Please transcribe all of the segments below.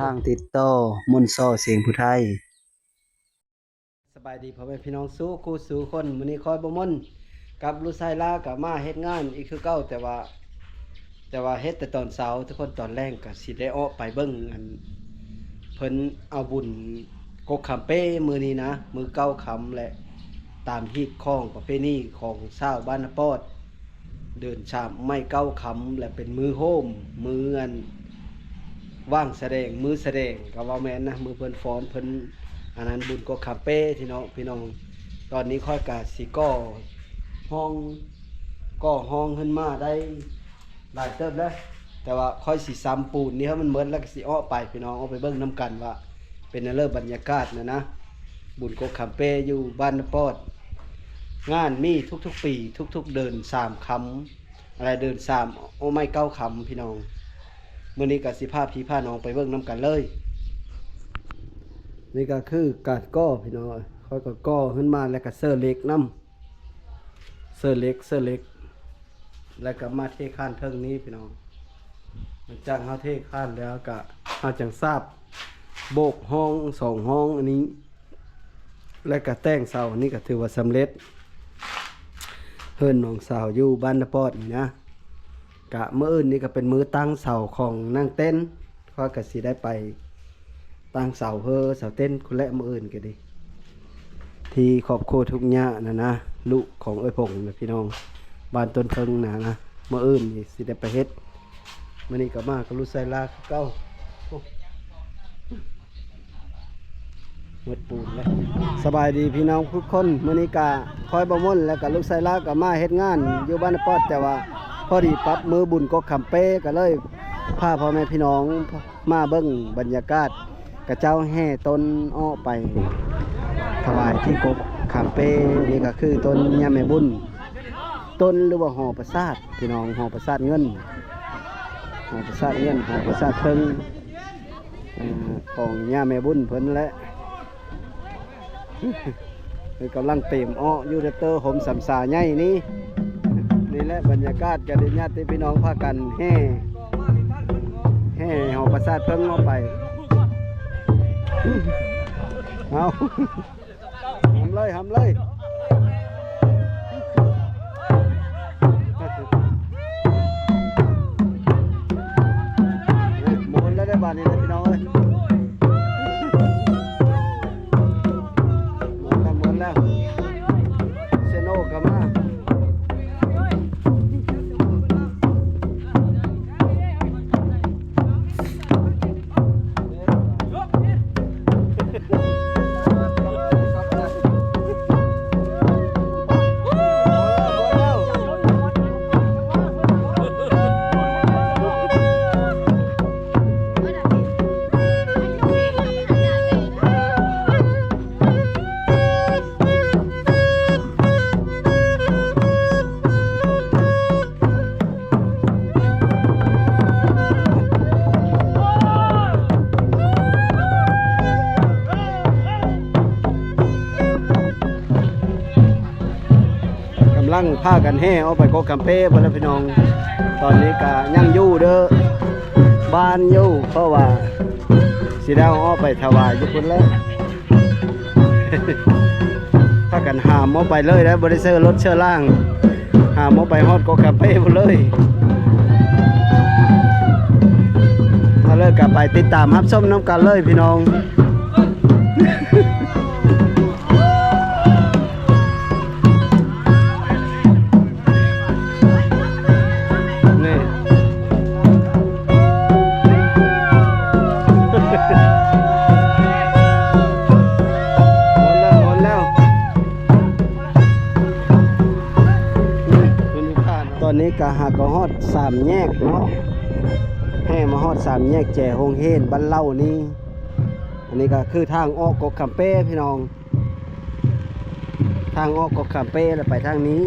ທາງຕິດຕໍ່ມົນຊໍ ສຽງຜູ້ໄທ. ສະບາຍດີພໍ່ແມ່ພີ່ນ້ອງສູ່ຄູ່ສູ່ຄົນ, ມື້ນີ້ຂ້ອຍບໍ່ມົນກັບລູກຊາຍລາວກໍມາເຮັດງານອີກຄືເກົ່າ, ແຕ່ວ່າ ແຕ່ວ່າເຮັດແຕ່ຕອນເຊົ້າທຸກຄົນ, ຕອນແລງກໍຊິໄດ້ອອກໄປເບິ່ງອັນ ເພິ່ນເອົາບຸນກົກຄຳເປ້ມື້ນີ້ນະ, ມື້ເກົ້າຄຳ ແລະ ຕາມຮີດຄອງປະເພນີຂອງຊາວບ້ານນາປອດ ເດືອນສາມໃໝ່ເກົ້າຄຳ ແລະ ເປັນມື້ໂຮມ ມື້ອັນ ວາງສະແດງ ມື້ສະແດງກໍເວົ້າແມ່ນນະ, ມື້ເພິ່ນຟ້ອນ ເພິ່ນອັນນັ້ນ ບຸນກົກຄຳເປ້ ພີ່ນ້ອງ ພີ່ນ້ອງ. ຕອນນີ້ຂ້ອຍກະຊິກໍ່ຫ້ອງ ກໍ່ຫ້ອງຂຶ້ນມາໄດ້ ຫຼາຍເຕີບແລ້ວ, ແຕ່ວ່າຂ້ອຍຊິຊຳປູນນີ້ໃຫ້ມັນໝົດ ແລ້ວກໍຊິອອກໄປ ພີ່ນ້ອງ ອອກໄປເບິ່ງນຳກັນວ່າເປັນແນວໃດ ບັນຍາກາດນະນະ ບຸນກົກຄຳເປ້ຢູ່ບ້ານນາປອດ. ງານມີທຸກໆປີ ທຸກໆເດືອນສາມຄຳ ອາ ເດືອນສາມ ໂອໄມ ເກົ້າຄຳ ພີ່ນ້ອງ. ມື້ນີ້ກໍຊິພາພີ່ພານ້ອງໄປເບິ່ງນຳກັນເລີຍ. ນີ້ກໍຄືການກໍ່ ພີ່ນ້ອງເອີຍ, ຂ້ອຍກໍກໍ່ຂຶ້ນມາ ແລ້ວກໍເສີເຫຼັກນຳ. ເສີເຫຼັກ ເສີເຫຼັກ ແລ້ວກໍມາເທຄານເທິງນີ້ພີ່ນ້ອງ. ຫຼັງຈາກເຮົາເທຄານແລ້ວກໍ ເຮົາຈັ່ງສາບໂບກຫ້ອງສອງຫ້ອງອັນນີ້ ແລ້ວກໍແຕ່ງເສົາ. ອັນນີ້ກໍຖືວ່າສຳເລັດ ເຮືອນນ້ອງສາວຢູ່ບ້ານນາປອດນີ້ນະ. ກະມື້ອື່ນນີ້ກໍເປັນມື້ຕັ້ງເສົາຂອງນາງເຕັ້ນ, ຂ້ອຍກໍຊິໄດ້ໄປຕັ້ງເສົາເຮີສາວເຕັ້ນພຸ້ນແຫຼະ ມື້ອື່ນກໍດີ. ທີ່ຄອບຄົວທຸກຍາກນະນະ ລູກຂອງເອື້ອຍພົງນະ ພີ່ນ້ອງ ບ້ານຕົ້ນເຜິ້ງນະນະ, ມື້ອື່ນນີ້ຊິໄດ້ໄປເຮັດ. ມື້ນີ້ກໍມາກັບລູກຊາຍລາຄືເກົ່າ. ໂອ້ ໝົດປູນແລ້ວ. ສະບາຍດີພີ່ນ້ອງທຸກຄົນ, ມື້ນີ້ກະຂ້ອຍບໍ່ມົນ ແລ້ວກະລູກຊາຍລາວກະມາເຮັດງານຢູ່ບ້ານນາປອດ, ແຕ່ວ່າພໍດີປັບມື້ບຸນກົກຄຳເປ້ ກະເລີຍພາພໍ່ແມ່ພີ່ນ້ອງມາເບິ່ງບັນຍາກາດ ເຂົາເຈົ້າແຫ່ຕົ້ນອອກໄປຖວາຍທີ່ກົກຄຳເປ້. ນີ້ກະຄືຕົ້ນຍາແມ່ບຸນ, ຕົ້ນ ຫຼືວ່າຫໍປາສາດ ພີ່ນ້ອງ, ຫໍປາສາດເງິນ ຫໍປາສາດເງິນ ຫໍປາສາດເພິ່ງ ຂອງຍາແມ່ບຸນເພິ່ນແຫຼະ. ເພິ່ນກຳລັງເຕມເອາະຢູ່ເດີ ໂຮມສຳສາໃຫຍ່ນີ້. ນີ້ແຫຼະບັນຍາກາດ ກະໄດ້ຍາດຕິພີ່ນ້ອງພາກັນແຫ່ ແຫ່ຫໍປາສາດເພິ່ງອອກໄປ. ເອົາ ຫຳເລີຍ ຫຳເລີຍ. ໝົນແລ້ວເດ້ບາດນີ້ນະ ພີ່ນ້ອງເອີຍ. ໝົນແລ້ວ ໝົນແລ້ວ. ເຊໂນກໍມາ. ກຳລັງພາກັນແຫ່ອອກໄປກົກຄຳເປ້ພຸ້ນລະພີ່ນ້ອງ. ຕອນນີ້ກະຍັງຢູ່ເດີ ບ້ານຢູ່ ເພາະວ່າຊິໄດ້ເອົາອອກໄປຖວາຍຢູ່ພຸ້ນແຫຼະ. ພາກັນຫາມອອກໄປເລີຍໄດ໋, ບໍ່ໄດ້ເຊີລົດເຊີລາງ, ຫາມອອກໄປຮອດກົກຄຳເປ້ພຸ້ນເລີຍ. ມາເລີຍ ກໍໄປຕິດຕາມຮັບຊົມນຳກັນເລີຍພີ່ນ້ອງ. ນີ້ ໝົດແລ້ວ ໝົດແລ້ວ. ຕອນນີ້ກໍຫາກໍຮອດສາມແຍກເນາະ, ແຫ່ມາຮອດສາມແຍກແຈໂຮງຮຽນບ້ານເລົ່ານີ້. ອັນນີ້ກໍຄືທາງອອກກົກຄຳເປ້ພີ່ນ້ອງ. ທາງອອກກົກຄຳເປ້ລະໄປທາງນີ້,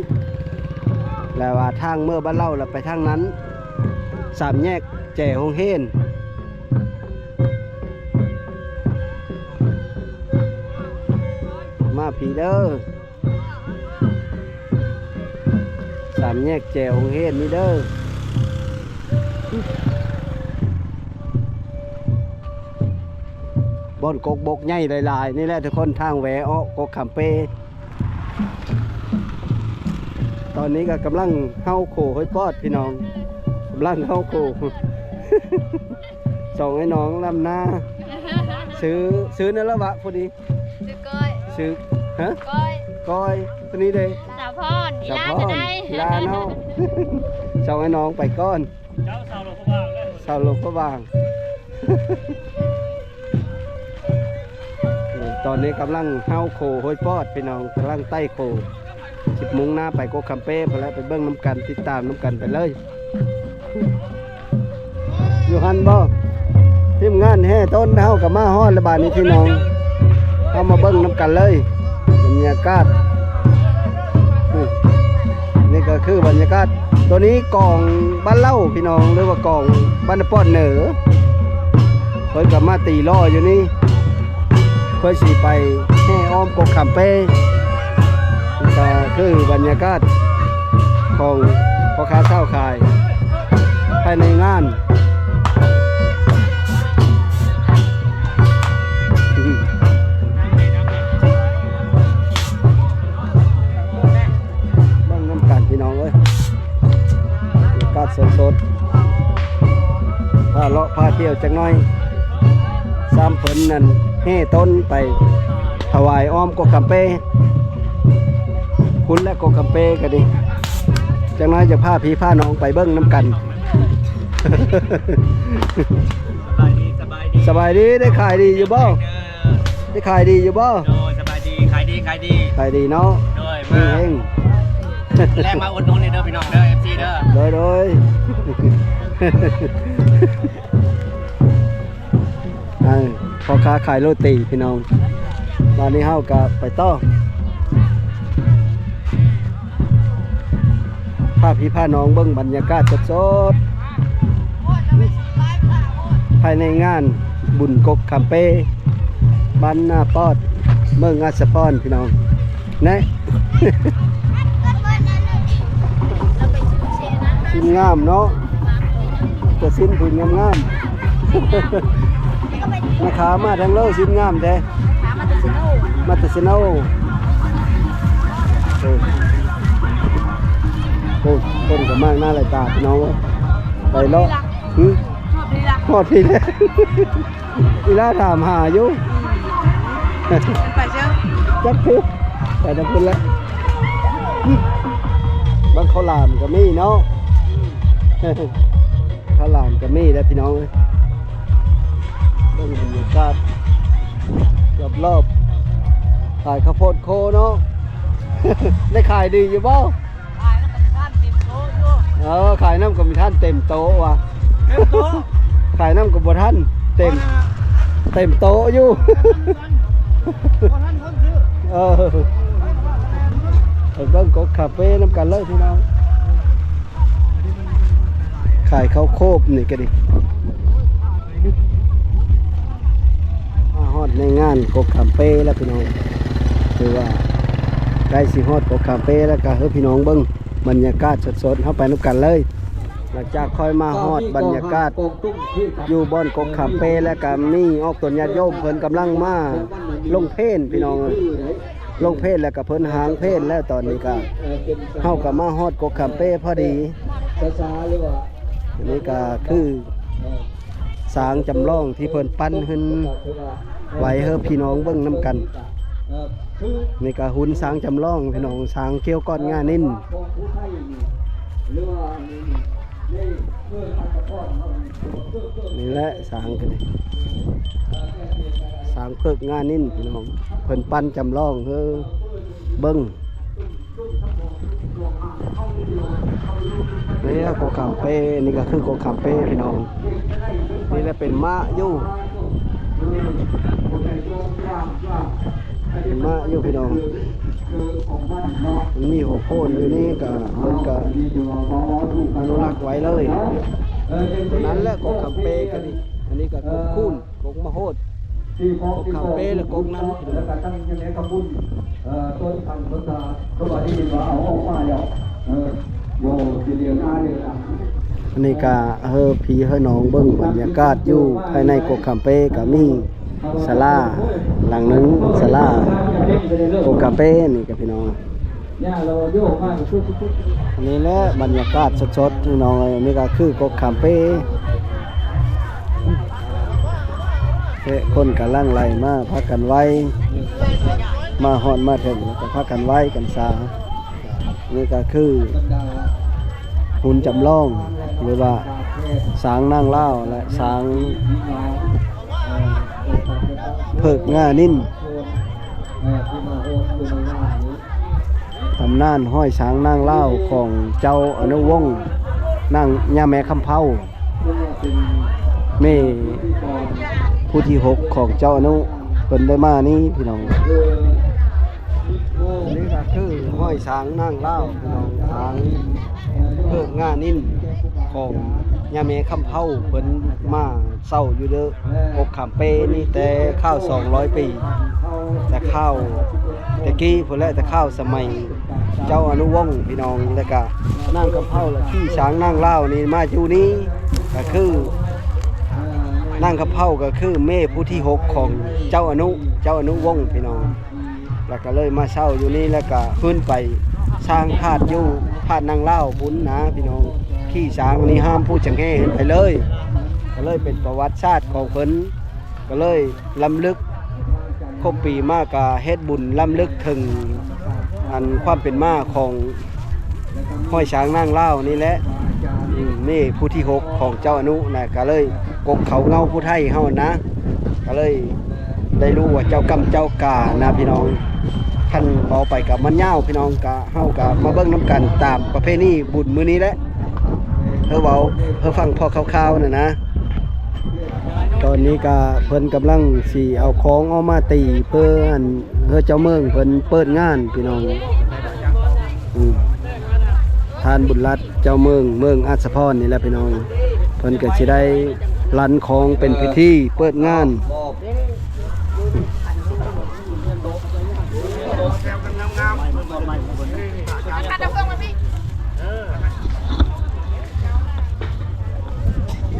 ແລະວ່າທາງເມືອບ້ານເລົ່າລະໄປທາງນັ້ນ. ສາມແຍກແຈໂຮງຮຽນ ມາພີ້ເດີ ສາມແຍກແຈໂຮງຮຽນນີ້ເດີ. ຕົ້ນກົກບົກໃຫຍ່ຫຼາຍໆ ນີ້ແຫຼະທຸກຄົນ ທາງແຫວອອກກົກຄຳເປ. ຕອນນີ້ກໍກຳລັງເຫົ່າໂຄຫ້ວຍປອດພີ່ນ້ອງ ກຳລັງເຫົ່າໂຄ ສອງໄອ້ນ້ອງລຳນາ. ຊື່ ຊື່ນັ້ນລະວະຜູ້ນີ້? ຊື່ກ້ອຍ. ຊື່ ຮະ? ກ້ອຍ. ກ້ອຍ. ຜູ້ນີ້ເດ້? ສາວພອນ. ອີ່ຫຼ້າ ສາວພອນ ຈະໄດ້ ອີ່ຫຼ້າເນາະ. ສອງໄອ້ນ້ອງໄປກ່ອນ. ເຈົ້າ ສາວຫຼວງພະບາງເດີ ສາວຫຼວງພະບາງ. ນີ້ ຕອນນີ້ກຳລັງເຫົ່າໂຄຫ້ວຍປອດພີ່ນ້ອງ ກຳລັງໄຕ່ໂຄ ຊິມຸ່ງໜ້າໄປກົກຄຳເປພຸ້ນແຫຼະ. ໄປເບິ່ງນຳກັນ ຕິດຕາມນຳກັນໄປເລີຍ. ຢູ່ຫັ້ນບໍ່? ທີມງານແຫ່ຕົ້ນເຮົາກໍມາຮອດແລ້ວບາດນີ້ພີ່ນ້ອງ ເຮົາມາເບິ່ງນຳກັນເລີຍ ບັນຍາກາດ. ນີ້ ນີ້ກໍຄືບັນຍາກາດ ໂຕນີ້ກອງບ້ານເລົ່າພີ່ນ້ອງ ຫຼືວ່າກອງບ້ານນາປອດເໜີ ເພິ່ນກໍມາຕີລໍ້ຢູ່ນີ້ ເພື່ອຊິໄປແຫ່ອ້ອມກົກຄຳເປ. ນີ້ກໍຄືບັນຍາກາດຂອງພໍ່ຄ້າຊາວຂາຍພາຍໃນງານ. ເບິ່ງນຳກັນພີ່ນ້ອງເອີຍ ບັນຍາກາດສົດໆ ພາເລາະພາທ່ຽວຈັກໜ້ອຍ ຊ້ຳເພິ່ນນັ້ນແຫ່ຕົ້ນໄປຖວາຍອ້ອມກົກຄຳເປ ພຸ້ນແຫຼະ ກົກຄຳເປກໍດີ. ຈັກໜ້ອຍຈະພາພີ່ພານ້ອງໄປເບິ່ງນຳກັນ. ສະບາຍດີ ສະບາຍດີ ສະບາຍດີ ໄດ້ຂາຍດີຢູ່ບໍ່? ເດີ ໄດ້ຂາຍດີຢູ່ບໍ່? ໂດຍ ສະບາຍດີ ຂາຍດີ ຂາຍດີ ຂາຍດີເນາະ. ໂດຍ ມາ ເຮັງໆ ແລະມາອຸດໜູນນີ້ເດີພີ່ນ້ອງເດີ ເອັຟຊີເດີ. ໂດຍ ໂດຍ ອ່າ ພໍ່ຄ້າຂາຍໂລຕີພີ່ນ້ອງ. ບາດນີ້ເຮົາກໍໄປຕໍ່ ພາພີ່ພານ້ອງເບິ່ງບັນຍາກາດສົດໆ ພາຍໃນງານບຸນກົກຄຳເປ ບ້ານນາປອດ ເມືອງອາດສະພອນ ພີ່ນ້ອງ. ແນະ ຊິ້ນງາມເນາະ ແຕ່ຊິ້ນຜູ້ງາມໆ. ແມ່ຄ້າມາທາງເລີ ຊິ້ນງາມແທ້. ມາແຕ່ເຊໂນ ມາແຕ່ເຊໂນ. ໂອ້ ໂອ້ ຄົນກໍມາໜ້າຫຼາຍຕາພີ່ນ້ອງເອີຍ. ໄປເລາະ ຫື ຮອດພີ້ລະ ຮອດພີ້ແລ້ວ. ອີ່ຫຼ້າຖາມຫາຢູ່ ອືມ ໄປເຊີ ຈັກຄືໄປທາງພຸ້ນແຫຼະ. ບັກເຂົ້າຫຼາມກໍມີເນາະ ເຂົ້າຫຼາມກໍມີແຫຼະພີ່ນ້ອງເອີຍ. ເບິ່ງບັນຍາກາດລອບໆ ຂາຍເຂົ້າໂພດໂຄເນາະ. ໄດ້ຂາຍດີຢູ່ບໍ່? ຂາຍນຳກໍມີທ່ານເຕັມໂຕະຢູ່. ເອີ ຂາຍນຳກໍມີທ່ານເຕັມໂຕະວ່າ ເຕັມໂຕະ ຂາຍນຳກໍບໍ່ທັນ ເຕັມ ບໍ່ນະ ເຕັມໂຕະຢູ່. ບໍ່ທັນຄົນຊື້. ເອີ ໄປເບິ່ງກົກຄາເຟນຳກັນເລີຍພີ່ນ້ອງ. ຂາຍເຂົ້າໂຄບນີ້ກໍດີ. ມາຮອດໃນງານກົກຄຳເປແລ້ວພີ່ນ້ອງ ຖືວ່າໃກ້ຊິຮອດກົກຄຳເປແລ້ວ ກໍໃຫ້ພີ່ນ້ອງເບິ່ງບັນຍາກາດສົດໆ ເຮົາໄປນຳກັນເລີຍ. ຫຼັງຈາກຂ້ອຍມາຮອດບັນຍາກາດຢູ່ບ່ອນກົກຄຳເປແລ້ວ ກໍມີອອກຕົນຍາດໂຍມເພິ່ນກຳລັງມາລົງເພນພີ່ນ້ອງເອີຍ. ລົງເພນແລ້ວກໍເພິ່ນຫາງເພນແລ້ວ ຕອນນີ້ກໍເຮົາກໍມາຮອດກົກຄຳເປພໍດີ. ອັນນີ້ກໍຄືສາງຈຳລອງທີ່ເພິ່ນປັ້ນຂຶ້ນໄວ້ໃຫ້ພີ່ນ້ອງເບິ່ງນຳກັນ. ນີ້ກໍຫຸ່ນສາງຈຳລອງພີ່ນ້ອງ ສາງກ່ຽວກ່ອນງານິນ. ນີ້ແຫຼະສາງ ສາງເພິກງານິນພີ່ນ້ອງ ເພິ່ນປັ້ນຈຳລອງໃຫ້ເບິ່ງ. ນີ້ແຫຼະກົກຄຳເປ ນີ້ກໍຄືກົກຄຳເປພີ່ນ້ອງ. ນີ້ແຫຼະເປັນມ້າຢູ່ ເປັນມ້າຢູ່ພີ່ນ້ອງ. ມັນມີຫົວໂພນຢູ່ນີ້ ກໍເພິ່ນກໍອະນຸລັກໄວ້ເລີຍ. ຕົວນັ້ນແຫຼະກົກຄຳເປກໍດີ. ອັນນີ້ກໍກົກຄູນ ກົກມະໂຫດ ກົກຄຳເປ ແລະກົກນັ້ນ. ອັນນີ້ກໍໃຫ້ພີ່ໃຫ້ນ້ອງເບິ່ງບັນຍາກາດຢູ່ພາຍໃນກົກຄຳເປ ກໍມີ ສາລາຫຼັງໜຶ່ງ ສາລາໂກກາເປນີ້ກັບພີ່ນ້ອງ. ອັນນີ້ແຫຼະບັນຍາກາດສົດໆ ພີ່ນ້ອງເອີຍ. ອັນນີ້ກໍຄືກົກຂາມເປ ແລະ ຄົນກຳລັງໄຫຼມາ ພາກັນໄຫວ້ ມາຮອດມາເຖິງ ແລ້ວກໍພາກັນໄຫວ້ກັນສາ. ນີ້ກໍຄືຫຸ່ນຈຳລອງ ຫຼືວ່າຊ້າງນາງລາວ ແລະ ຊ້າງເພິກງານິນ. ຕຳນານຮ້ອຍຊ້າງນາງລາວຂອງເຈົ້າອະນຸວົງ ນາງຍ່າແມ່ຄຳເພົາ ແມ່ຜູ້ທີຫົກຂອງເຈົ້າອະນຸ ເພິ່ນໄດ້ມານີ້ພີ່ນ້ອງ. ນີ້ກໍຄືຮ້ອຍຊ້າງນາງລາວພີ່ນ້ອງ ຊ້າງເພິກງານິນຂອງຍ່າແມ່ຄຳເພົາ ເພິ່ນມາເຊົ່າຢູ່ເດີ ກົກຂາມເປນີ້ແຕ່ຄາວສອງຮ້ອຍປີ ແຕ່ຄາວແຕ່ກີ້ພຸ້ນແຫຼະ ແຕ່ຄາວສະໄໝເຈົ້າອະນຸວົງພີ່ນ້ອງ. ແລ້ວກະນາງຄຳເພົາລະຂີ່ຊ້າງນາງລາວນີ້ມາຢູ່ນີ້ ກະຄືນາງຄຳເພົາກະຄືແມ່ຜູ້ທີຫົກຂອງເຈົ້າອະນຸ ເຈົ້າອະນຸວົງພີ່ນ້ອງ. ແລ້ວກໍເລີຍມາເຊົ່າຢູ່ນີ້ ແລ້ວກໍຂຶ້ນໄປສ້າງພາດຢູ່ພາດນາງລາວພຸ້ນນະພີ່ນ້ອງ. ຂີ່ຊ້າງນີ້ຫ້າມຜູ້ຈັກແຮ່ຂຶ້ນໄປເລີຍ ກໍເລີຍເປັນປະຫວັດສາດຂອງເພິ່ນ ກໍເລີຍລຳລຶກ ຄົບປີມາກໍເຮັດບຸນລຳລຶກເຖິງອັນຄວາມເປັນມາຂອງ ຫ້ອຍຊ້າງນາງລາວນີ້ແຫຼະ ອືມ ແມ່ຜູ້ທີຫົກຂອງເຈົ້າອະນຸນະ ກະເລີຍກົກເຂົາເງົາຜູ້ໄທເຮົານະ ກະເລີຍໄດ້ຮູ້ວ່າເຈົ້າກຳເຈົ້າການະພີ່ນ້ອງ. ຄັນເວົ້າໄປກະມັນຍາວພີ່ນ້ອງ ກະ ເຮົາກະມາເບິ່ງນຳກັນຕາມປະເພນີບຸນມື້ນີ້ແຫຼະ ເຮົາເວົ້າ ເຮົາຟັງພໍຄ່າວໆ ນະນະ. ຕອນນີ້ກະເພິ່ນກຳລັງຊິເອົາຄອງອອກມາຕີ ເພື່ອອັນ ເພື່ອເຈົ້າເມືອງເພິ່ນເປີດງານພີ່ນ້ອງ. ອືມ ທ່ານບຸນລັດ ເຈົ້າເມືອງ ເມືອງອັດສະພອນນີ້ແຫຼະພີ່ນ້ອງ ເພິ່ນກໍຊິໄດ້ລັນຄອງເປັນພິທີເປີດງານ.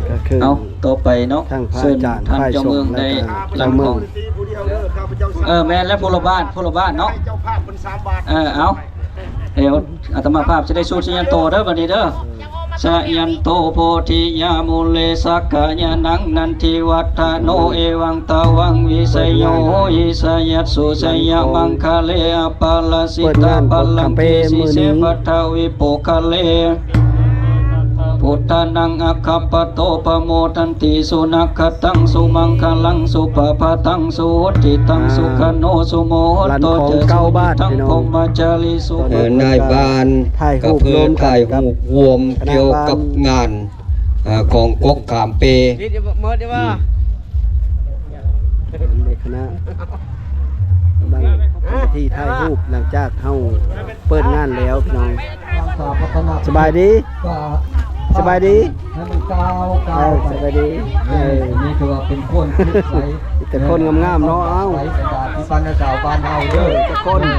ກໍຄື ເອົາ ຕໍ່ໄປເນາະ ທາງພະອາຈານ ເຊີນທ່ານເຈົ້າເມືອງໄດ້ ຫຼັງຂອງ ເອີ ແມ່ນແລ້ວ ຜູ້ລະບ້ານ ຜູ້ລະບ້ານເນາະ ເອີ ເອົາ ດຽວອາດຕະມາພາບຈະໄດ້ສູດຊະຍັນໂຕເດີ ບັດນີ້ເດີ. ຊະຍັນໂຕໂພທິຍາມູເລ ສັກກາຍານັງ ນັນທິວັດທະໂນ ເອວັງຕະວັງ ວິຊະໂຍ ໂຫຫິ ຊະຍັດສຸ ຊະຍະມັງຄະເລ ອະປາລາຊິຕາປາລັງເກ ສີເສ ປັດຖະວິໂປຄະເລ ພຸດທານັງ ອາຄັບປະໂຕ ປະໂມທັນຕິ ສຸນັກຂະຕັງ ສຸມັງຄະລັງ ສຸພະພະຕັງ ສຸຫຸດທິຕັງ ອ່າ ສຸຂະໂນ ສຸໂມຫົດໂຕຈະ ສຸວິທັງ ພົມມະຈາລີ ສຸ ເອີ ນາຍບ້ານກໍເພື່ອຖ່າຍຮູບຮ່ວມກ່ຽວກັບງານ ເອີ ຂອງກົກຂາມເປ ເອີ ໃນຄະນະກຳລັງທຳພິທີຖ່າຍຮູບ ຫຼັງຈາກເຮົາເປີດງານແລ້ວພີ່ນ້ອງ. ສະບາຍດີ ສະບາຍດີ ໃຫ້ມັນກ້າວ ເອີ ກ້າວໄປ ສະບາຍດີ ເອີ ເອີ ນີ້ຖືວ່າເປັນຄົນທີ່ໃສ ມີແຕ່ຄົນງາມໆເນາະ. ເອົ້າ ໃສບັນດາທີ່ບັນດາຊາວບ້ານເຮົາເດີ ເອີ ຈັກຄົນ ເອີ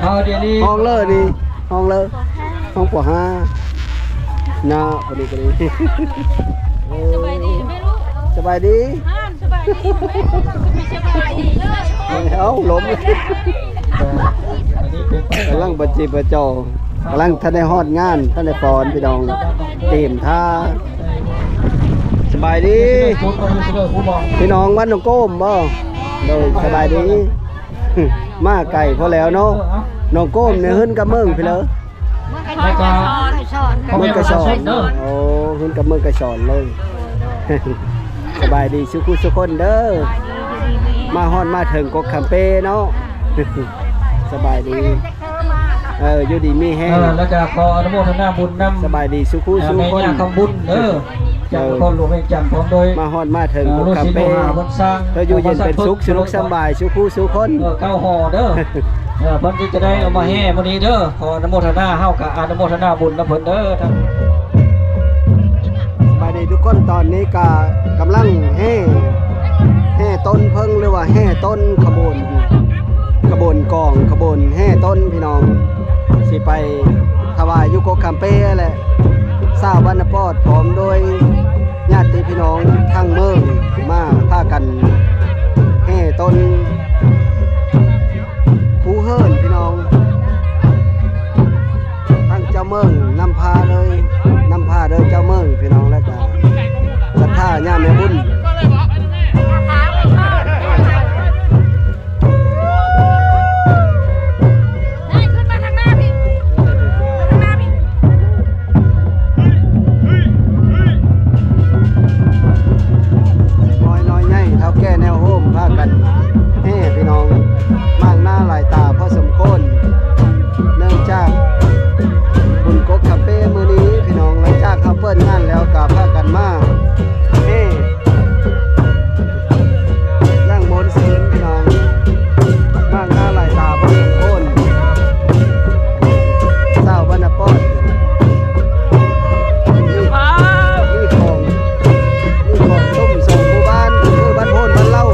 ເອົາ ດຽວນີ້ ຫ້ອງເລີນີ້ ຫ້ອງເລີ ຫ້ອງ ປໍຫ້າ ນະ ພໍດີ ພໍດີ ເອີ ສະບາຍດີແມ່ລູກ ສະບາຍດີ ອ່ານ ສະບາຍດີ ສະບາຍດີ ເອົ້າ ລົມ ກຳລັງປະຈິດປະຈໍ່ ກຳລັງ ທັນໄດ້ຮອດງານ ທັນໄດ້ຟ້ອນພີ່ນ້ອງ ຕຽມທ່າ. ສະບາຍດີ ພີ່ນ້ອງບ້ານໜອງໂກມບໍ່? ໂດຍ ສະບາຍດີ. ມາໄກພໍແລ້ວເນາະ ໜອງໂກມນີ້ ເຮືອນກຳເມືອງພີ້ເລີ ແລ້ວກໍ ເມືອງໄກສອນ ໂອ້ ເຮືອນກຳເມືອງໄກສອນເລີຍ. ສະບາຍດີສູ່ຜູ້ສູ່ຄົນເດີ ມາຮອດມາເຖິງກົກຂາມເປເນາະ. ສະບາຍດີ ເອີ ຢູ່ດີມີແຮງ ເອີ ແລ້ວກໍຂໍອະນຸໂມທະນາບຸນນຳ ສະບາຍດີສູ່ຜູ້ສູ່ຄົນ ແມ່ຍ່າຄຳບຸນເດີ ຈາກນະຄອນຫຼວງວຽງຈັນ ພ້ອມໂດຍ ມາຮອດມາເຖິງ ເອີ ກົກຂາມເປ ເພິ່ນຢູ່ເຢັນເປັນສຸກ ສະໜຸກສະບາຍສູ່ຜູ້ສູ່ຄົນ ເອີ ເກົ້າຫໍ່ເດີ ເອີ ເພິ່ນທີ່ຈະໄດ້ເອົາມາແຫ່ມື້ນີ້ເດີ ຂໍອະນຸໂມທະນາ ເຮົາກໍອະນຸໂມທະນາບຸນນຳເພິ່ນເດີ. ສະບາຍດີທຸກຄົນ ຕອນນີ້ກໍກຳລັງແຫ່ ແຫ່ຕົ້ນເຜິ້ງ ຫຼືວ່າແຫ່ຕົ້ນຂະບວນ ຂະບວນກອງ ຂະບວນແຫ່ຕົ້ນພີ່ນ້ອງ ຊິໄປຖວາຍຢູ່ກົກຂາມເປແຫຼະ. ຊາວບ້ານນາປອດ ພ້ອມໂດຍ ຍາດຕິພີ່ນ້ອງທາງເມືອງມາພາກັນແຫ່ຕົ້ນພູເຫີນພີ່ນ້ອງ. ທາງເຈົ້າເມືອງນຳພາເລີຍ ນຳພາໂດຍເຈົ້າເມືອງພີ່ນ້ອງ ແລະກະສັດທາຍາແມ່ບຸນ. ໄດ້ ຂຶ້ນມາທາງໜ້າພີ້ ມາທາງໜ້າພີ້. ນ້ອຍນ້ອຍໃຫຍ່ ເຖົ້າແກ່ແນວໂຮມ ພາກັນແຫ່ພີ່ນ້ອງ ມາກໜ້າຫຼາຍຕາພໍສົມຄວນ ເນື່ອງຈາກບຸນກົກຄຳເປ້ມື້ນີ້ພີ່ນ້ອງ. ຫຼັງຈາກເຮົາເປີດງານແລ້ວ ກໍພາກັນມາແຫ່ ຢ່າງມ່ວນຊື່ນພີ່ນ້ອງ ມາກໜ້າຫຼາຍຕາພໍສົມຄວນ. ຊາວບ້ານນາປອດ ມີ ມີຂອງ ມີຂອງຊຸມສອງໝູ່ບ້ານ ຄືບ້ານໂພນ ບ້ານເລົ່າ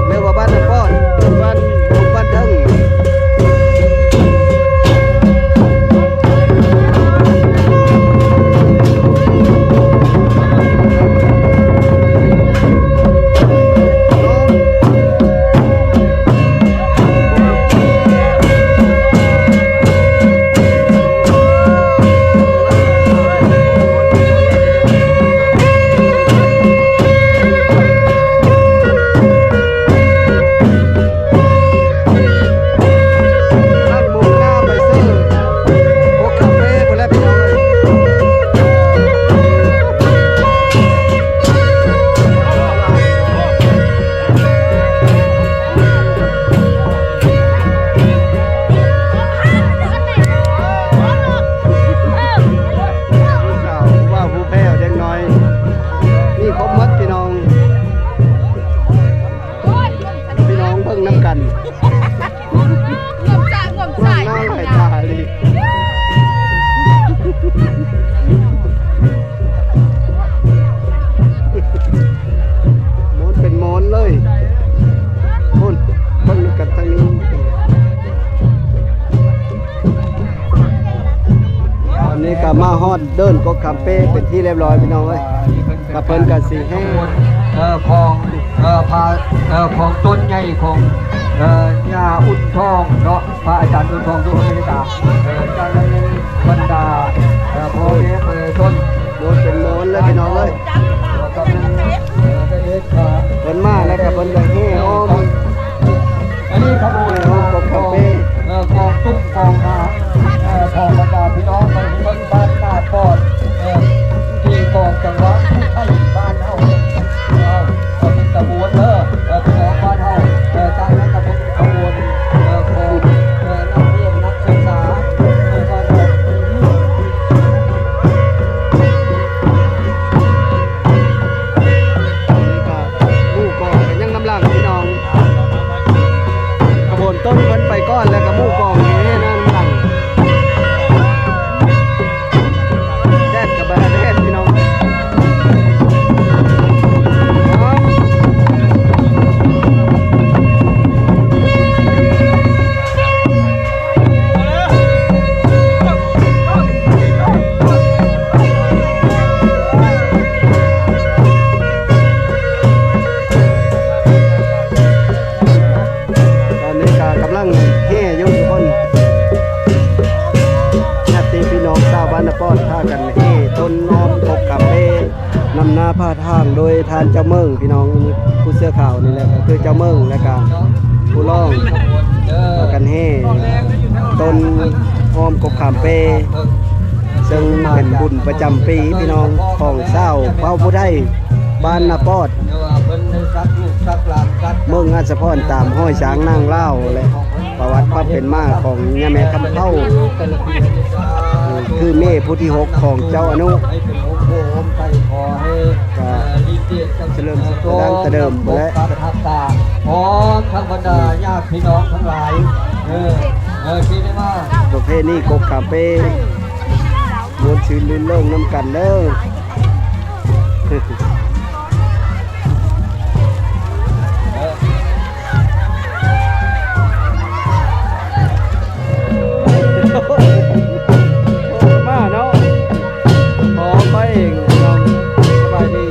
ແລະວ່າບ້ານນາປອດ ບ້ານ ບ້ານເທິງ. ຜູ້ບ່າວຜູ້ແພ້ວ ເດັກນ້ອຍ ມີຄົບໝົດພີ່ນ້ອງ. ພີ່ນ້ອງເບິ່ງນຳກັນ ງວມສາຍ ງວມສາຍ ງວມສາຍ ມ້ວນເປັນມ້ວນເລີຍ. ພຸ້ນ ເບິ່ງນຳກັນທາງນີ້. ຕອນນີ້ກໍມາຮອດເດີ່ນກົກຄຳເປ້ເປັນທີ່ຮຽບຮ້ອຍພີ່ນ້ອງເອີຍ. ກໍເພິ່ນກໍຊິແຫ່ ເອີ ຂອງ ເອີ ພະ ເອີ ຂອງຕົ້ນໃຫຍ່ຂອງ ເອີ ຍ່າອຸ່ນທອງເນາະ ພະອາຈານອຸ່ນທອງຢູ່ອາເມລິກາ ເອີ ຈາກນັ້ນບັນດາ ເອີ ພໍ່ແມ່ປະຊາຊົນ ໂດຍເປັນມວນເລີຍພີ່ນ້ອງເອີຍ. ເອີ ເພິ່ນມາແລ້ວກໍເພິ່ນກໍແຫ່ອ້ອມ ອັນນີ້ຂະບວນ ແຫ່ອ້ອມກົກຄຳເປ້ ເອີ ກອງຕຸ້ມກອງຫາ ເອີ ຂອງບັນດາພີ່ນ້ອງປະຊາຊົນບ້ານນາປອດ ເອີ ທີ່ກອງຈັງຫວັດຜູ້ໄທບ້ານເຮົາ ເອີ ເປັນຂະບວນເດີ ເອີ ພີ່ນ້ອງບ້ານເຮົາ ເອີ ຈາກນັ້ນກໍເປັນຂະບວນ ເອີ ຂອງ ເອີ ນັກຮຽນນັກສຶກສາ ເອີ ບ້ານເຮົາ. ນີ້ກໍໝູ່ກອງກໍຍັງນຳຫຼັງພີ່ນ້ອງ ຂະບວນຕົ້ນເພິ່ນໄປກ່ອນ ແລ້ວກໍໝູ່ກອງແຫ່ນຳຫຼັງ. ແດດກໍບໍ່ທັນແດດພີ່ນ້ອງ. ຕອນນີ້ກໍກຳລັງແຫ່ຢູ່ທຸກຄົນ ຍາດຕິພີ່ນ້ອງຊາວບ້ານນາປອດ ພາກັນແຫ່ຕົ້ນອ້ອມກົກຄຳເປ້ ນຳໜ້າພາທາງໂດຍທ່ານເຈົ້າເມືອງພີ່ນ້ອງ ຜູ້ເສື້ອຂາວນີ້ແຫຼະ ກໍຄືເຈົ້າເມືອງ ແລະກະຜູ້ລອງ ພາກັນແຫ່ຕົ້ນອ້ອມກົກຄຳເປ້ ເຊິ່ງເປັນບຸນປະຈຳປີພີ່ນ້ອງ ຂອງຊາວເຜົ່າຜູ້ໄທບ້ານນາປອດ ເມືອງອາດສະພອນ ຕາມຮອຍຊ້າງນາງລາວ ແລະ ປະຫວັດຄວາມເປັນມາຂອງຍາແມ່ຄຳເພົາ ຄືແມ່ຜູ້ທີຫົກຂອງເຈົ້າອະນຸ ກໍສະເຫຼີມສະເຫຼືອງແຕ່ເດີມພຸ້ນແຫຼະ. ຂໍທັງບັນດາຍາດພີ່ນ້ອງທັງຫຼາຍ ເອີ ເອີ ທີ່ໄດ້ມາ ປະເພນີກົກຄຳເປ້ ມ່ວນຊື່ນລື່ນເລີ້ງນຳກັນເດີ. ມາເນາະ ຂໍໄປເອງເນາະ ສະບາຍດີ.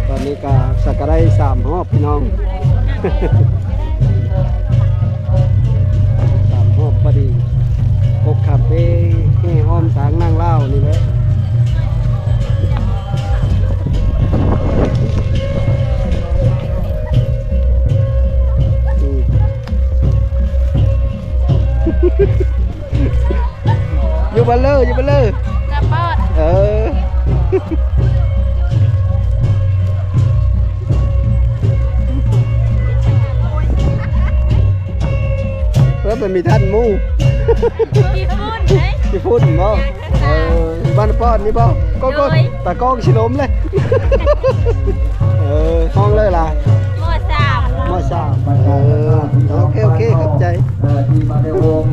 ตอนนี้ก็สักก็ได้สามรอบพี่น้อง สามรอบพอดี กกขามเปแห่อ้อมสางนางลาวนี่แหละ อืม อยู่บ่เลย อยู่บ่เลย จะปอด เออ เพื่อมันมีท่านหมู่ ขี้ฝุ่นเด้ ขี้ฝุ่นบ่ เออ บ้านปอดนี่บ่ ก็ ก็ โดย ตากล้องสิล้มเลย เออ ห้องเลยล่ะ ม.สาม ม.สาม เออ โอเค โอเค ขอบใจ เอ่อ ที่มาในวง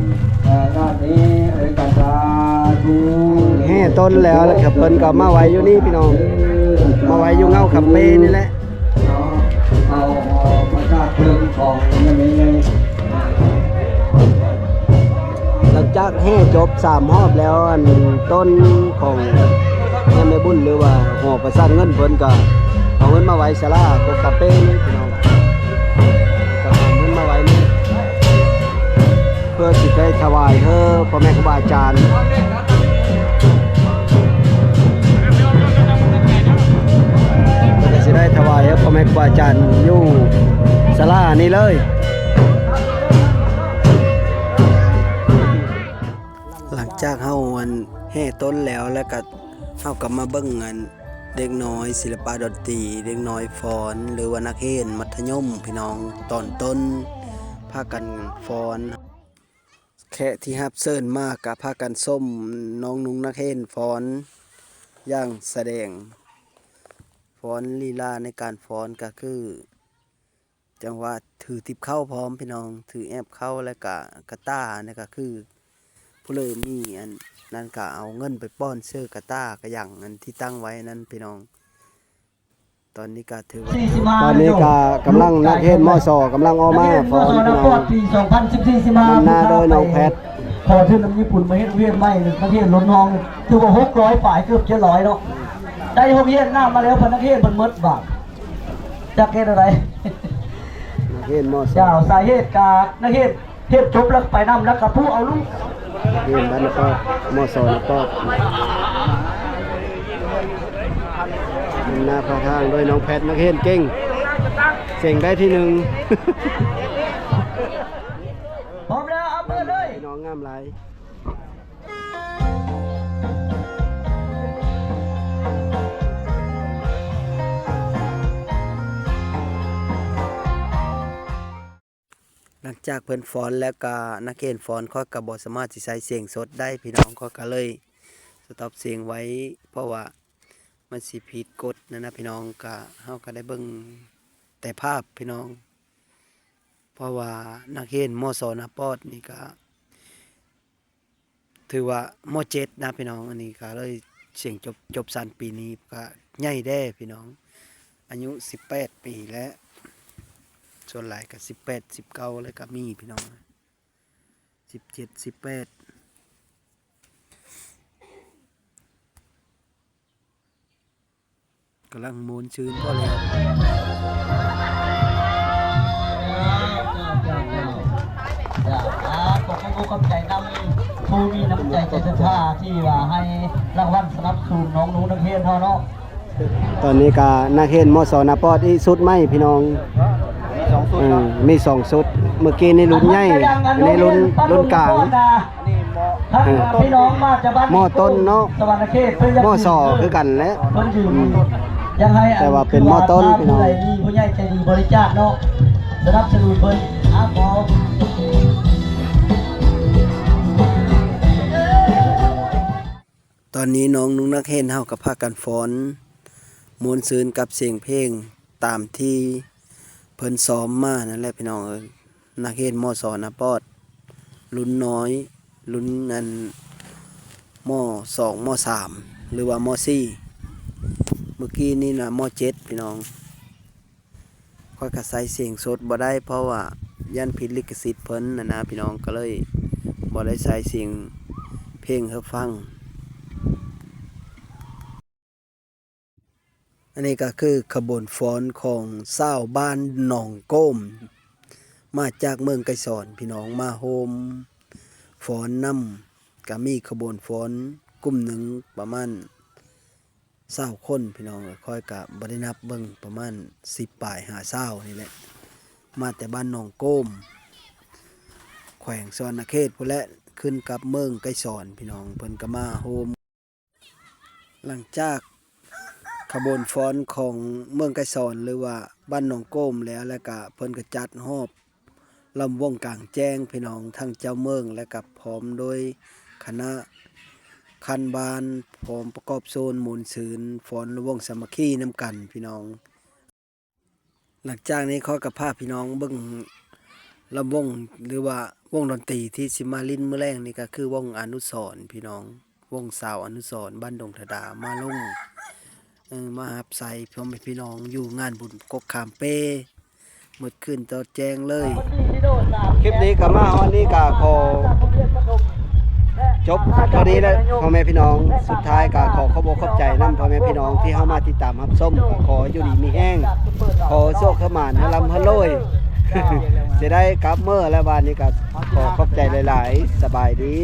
เอ่อ งานนี้ เอ่อ กันสาธุ แห่ต้นแล้ว แล้วก็เพิ่นก็มาไว้อยู่นี่พี่น้อง มาไว้อยู่เงาคำเปนี่แหละ เนาะ เอา เอาพระธาตุเพิ่นของนั่นเอง หลังจากแห่จบสามรอบแล้ว อันต้นของแม่บุญ หรือว่าหอประสาทเงินเพิ่นก็เอาเงินมาไว้ศาลาโคกตาเปนี่พี่น้อง ก็เอาเงินมาไว้นี่ เพื่อสิได้ถวายให้พ่อแม่ครูบาอาจารย์ เพิ่นก็สิได้ถวายให้พ่อแม่ครูบาอาจารย์อยู่ศาลานี้เลย หลังจากเฮา อัน แห่ต้นแล้ว แล้วก็เฮาก็มาเบิ่ง อัน เด็กน้อยศิลปะดนตรี เด็กน้อยฟ้อน หรือว่านักเรียนมัธยมพี่น้อง ตอนต้นพากันฟ้อน แขกที่รับเชิญมาก็พากันชมน้องๆนักเรียนฟ้อนอย่างแสดง ฟ้อนลีลาในการฟ้อนก็คือ จังหวะถือติบเข่าพร้อมพี่น้อง ถือแอบเข่า แล้วก็กะต้า นี่ก็คือผู้เริ่มมีอันนั้นก็เอาเงินไปป้อนเสื้อกะต้ากะหยังอันที่ตั้งไว้นั้นพี่น้อง ตอนนี้ก็ถือว่า ตอนนี้ก็กำลังนักเรียน ม.ส. กำลังออกมาฟ้อนพี่น้อง นำหน้าโดยน้องแพท ขอทุนนำญี่ปุ่นมาเฮ็ดโรงเรียนใหม่ นักเรียนล้นห้อง ถือว่าหกร้อยปลาย เกือบเจ็ดร้อยเนาะ ได้โรงเรียนงามมาแล้ว พอนักเรียนเพิ่นหมดบาด จักเฮ็ดอะไร นักเรียน ม.ส. เจ้า สาเหตุกะนักเรียนเฮ็ดจบแล้วไปนำ แล้วกะผู้เอาลูก นักเรียนบ้านนาปอด ม.ส. นาปอด นำหน้าพาทางโดยน้องแพท นักเรียนเก่ง เสียงได้ที่หนึ่ง พร้อมแล้ว เอาเปิดเลย น้องงามหลาย หลังจากเพิ่นฟ้อนแล้วกะ นักเรียนฟ้อน ข้อยกะบ่สามารถสิใส่เสียงสดได้พี่น้อง ข้อยกะเลยสต็อปเสียงไว้ เพราะว่ามันสิผิดกฎนั่นนะพี่น้อง กะ เฮากะได้เบิ่งแต่ภาพพี่น้อง เพราะว่านักเรียน ม.ส. นาปอดนี่กะ ถือว่า ม.เจ็ด นะพี่น้อง อันนี้ก็เลยเสียงจบ จบชั้นปีนี้ก็ใหญ่แด้พี่น้อง อายุสิบแปดปีแล้ว ส่วนหลายก็สิบแปด สิบเก้าแล้วก็มีพี่น้อง สิบเจ็ด สิบแปด กำลังม่วนซื่นพอแล้ว ขอบคุณขอบใจนำผู้มีน้ำใจใจศรัทธาที่ว่าให้รางวัลสนับสนุนน้องหนูนักเรียนเฮาเนาะ ตอนนี้ก็นักเรียน ม.ส. นาปอด อีกชุดใหม่พี่น้อง เออ มีสองชุด เมื่อกี้นี่รุ่นใหญ่ อันนี้รุ่น รุ่นกลาง ทั้งพี่น้องมาจากบ้าน ม.ต้นเนาะ สวรรณเขต เพิ่นอยาก ม.ส. คือกันแหละ เพิ่นอยู่ อืม อยากให้ แต่ว่าเป็น ม.ต้น พี่น้อง ผู้ใดมีผู้ใหญ่ใจดีบริจาคเนาะ สนับสนุนเพิ่น อ่ะ ขอ ตอนนี้น้องๆนักเรียนเฮาก็พากันฟ้อน ม่วนซื่นกับเสียงเพลงตามที่เพิ่นซ้อมมานั่นแหละพี่น้องเอ้ย ນັກຮຽນ ມ.ສ ນະປອດ ລຸ້ນນ້ອຍ ລຸ້ນອັນ ມ.ສອງ ມ.ສາມ ຫຼືວ່າ ມ.ສີ່ ມື້ກີ້ນີ້ນະ ມ.ເຈັດ ພີ່ນ້ອງ. ຂ້ອຍກໍໃສ່ສຽງສົດບໍ່ໄດ້ ເພາະວ່າຢ້ານຜິດລິຂະສິດເພິ່ນນະນະ ພີ່ນ້ອງ, ກໍເລີຍບໍ່ໄດ້ໃສ່ສຽງເພງໃຫ້ຟັງ. ອັນນີ້ກໍຄືຂະບວນຟ້ອນຂອງຊາວບ້ານໜອງໂກມ ມາຈາກເມືອງໄກສອນ ພີ່ນ້ອງ, ມາໂຮມຟ້ອນນຳ. ກໍມີຂະບວນຟ້ອນກຸ່ມໜຶ່ງປະມານຊາວຄົນ ພີ່ນ້ອງເອີຍ, ຂ້ອຍກະບໍ່ໄດ້ນັບເບິ່ງ ປະມານສິບປາຍຫາຊາວນີ້ແຫຼະ, ມາແຕ່ບ້ານໜອງໂກມ ແຂວງສະຫວັນນະເຂດພຸ້ນແຫຼະ, ຂຶ້ນກັບເມືອງໄກສອນ ພີ່ນ້ອງ. ເພິ່ນກໍມາໂຮມ ຫຼັງຈາກຂະບວນຟ້ອນຂອງເມືອງໄກສອນ ຫຼືວ່າບ້ານໜອງໂກມແລ້ວ ແລ້ວກະເພິ່ນກໍຈັດຮອບ ລຳວົງກາງແຈ້ງ ພີ່ນ້ອງ, ທັງເຈົ້າເມືອງ ແລະ ກັບພ້ອມໂດຍຄະນະຂັ້ນບ້ານ ພ້ອມປະກອບໂຊນມ່ວນຊື່ນ ຟ້ອນລຳວົງສາມັກຄີນຳກັນ ພີ່ນ້ອງ. ຫຼັງຈາກນີ້ ຂໍກັບພາພີ່ນ້ອງເບິ່ງລຳວົງ ຫຼືວ່າວົງດົນຕີທີ່ຊິມາຫຼິ້ນມື້ແລງນີ້ ກໍຄືວົງອະນຸສອນ ພີ່ນ້ອງ, ວົງສາວອະນຸສອນ ບ້ານດົງທະດາ ມາລົງ ເອີ ມາຮັບໃຊ້ພໍ່ແມ່ພີ່ນ້ອງຢູ່ງານບຸນກົກຂາມເປ ໝົດຄືນຕອດແຈ້ງເລີຍ. ຄລິບນີ້ກໍມາຮອດນີ້ກໍຂໍຈົບເທົ່ານີ້ແຫຼະ ພໍ່ແມ່ພີ່ນ້ອງ. ສຸດທ້າຍກໍຂໍຂອບອົກຂອບໃຈນຳພໍ່ແມ່ພີ່ນ້ອງທີ່ເຂົ້າມາຕິດຕາມຮັບຊົມ, ກໍຂໍຢູ່ດີມີແຮງ, ຂໍໂຊກໃຫ້ໝານ ໃຫ້ລ່ຳໃຫ້ລວຍ. ຊິໄດ້ກັບເມືອແລ້ວ ບາດນີ້ກໍຂໍຂອບໃຈຫຼາຍໆ. ສະບາຍດີ.